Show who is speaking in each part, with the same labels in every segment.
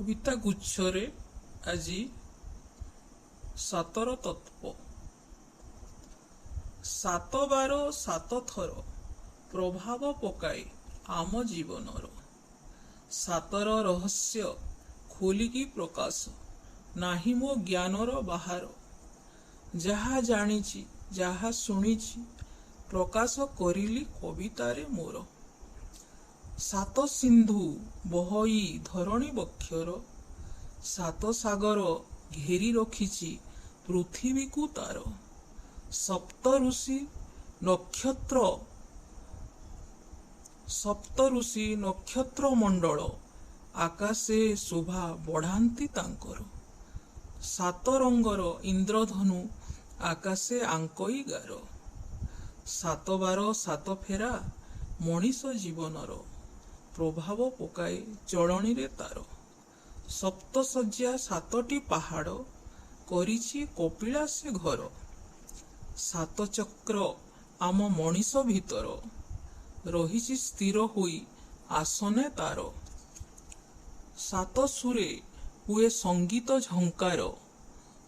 Speaker 1: କବିତା ଗୁଚ୍ଛରେ ଆଜି ସାତର ତତ୍ତ୍ୱ। ସାତ ବାର ସାତ ଥର ପ୍ରଭାବ ପକାଏ ଆମ ଜୀବନର। ସାତର ରହସ୍ୟ ଖୋଲିକି ପ୍ରକାଶ ନାହିଁ ମୋ ଜ୍ଞାନର ବାହାର। ଯାହା ଜାଣିଛି, ଯାହା ଶୁଣିଛି, ପ୍ରକାଶ କରିଲି କବିତାରେ ମୋର। ସାତ ସିନ୍ଧୁ ବହଇ ଧରଣୀ ବକ୍ଷର, ସାତ ସାଗର ଘେରି ରଖିଛି ପୃଥିବୀକୁ ତାର। ସପ୍ତ ଋଷି ନକ୍ଷତ୍ର, ସପ୍ତ ଋଷି ନକ୍ଷତ୍ର ମଣ୍ଡଳ ଆକାଶେ ଶୋଭା ବଢ଼ାନ୍ତି ତାଙ୍କର। ସାତ ରଙ୍ଗର ଇନ୍ଦ୍ରଧନୁ ଆକାଶେ ଆଙ୍କଇ ଗାର। ସାତ ବାର ସାତ ଫେରା ମଣିଷ ଜୀବନର, ପ୍ରଭାବ ପକାଏ ଚଳଣିରେ ତାର। ସପ୍ତଶଯ୍ୟା ସାତଟି ପାହାଡ଼ କରିଛି କପିଳାସେ ଘର। ସାତ ଚକ୍ର ଆମ ମଣିଷ ଭିତର ରହିଛି ସ୍ଥିର ହୋଇ ଆସନେ ତାର। ସାତ ସୁରେ ହୁଏ ସଙ୍ଗୀତ ଝଙ୍କାର,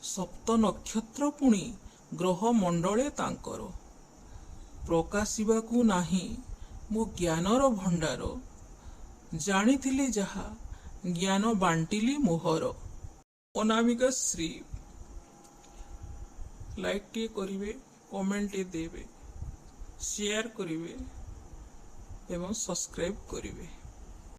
Speaker 1: ସପ୍ତ ନକ୍ଷତ୍ର ପୁଣି ଗ୍ରହ ମଣ୍ଡଳେ ତାଙ୍କର। ପ୍ରକାଶିବାକୁ ନାହିଁ ମୋ ଜ୍ଞାନର ଭଣ୍ଡାର, ଜାଣିଥିଲି ଯାହା ଜ୍ଞାନ ବାଣ୍ଟିଲି ମୋହର। ଅନାମିକା ଶ୍ରୀ। ଲାଇକ୍ ଟିକେ କରିବେ, କମେଣ୍ଟ ଟିକେ ଦେବେ, ସେୟାର କରିବେ ଏବଂ ସବସ୍କ୍ରାଇବ୍ କରିବେ।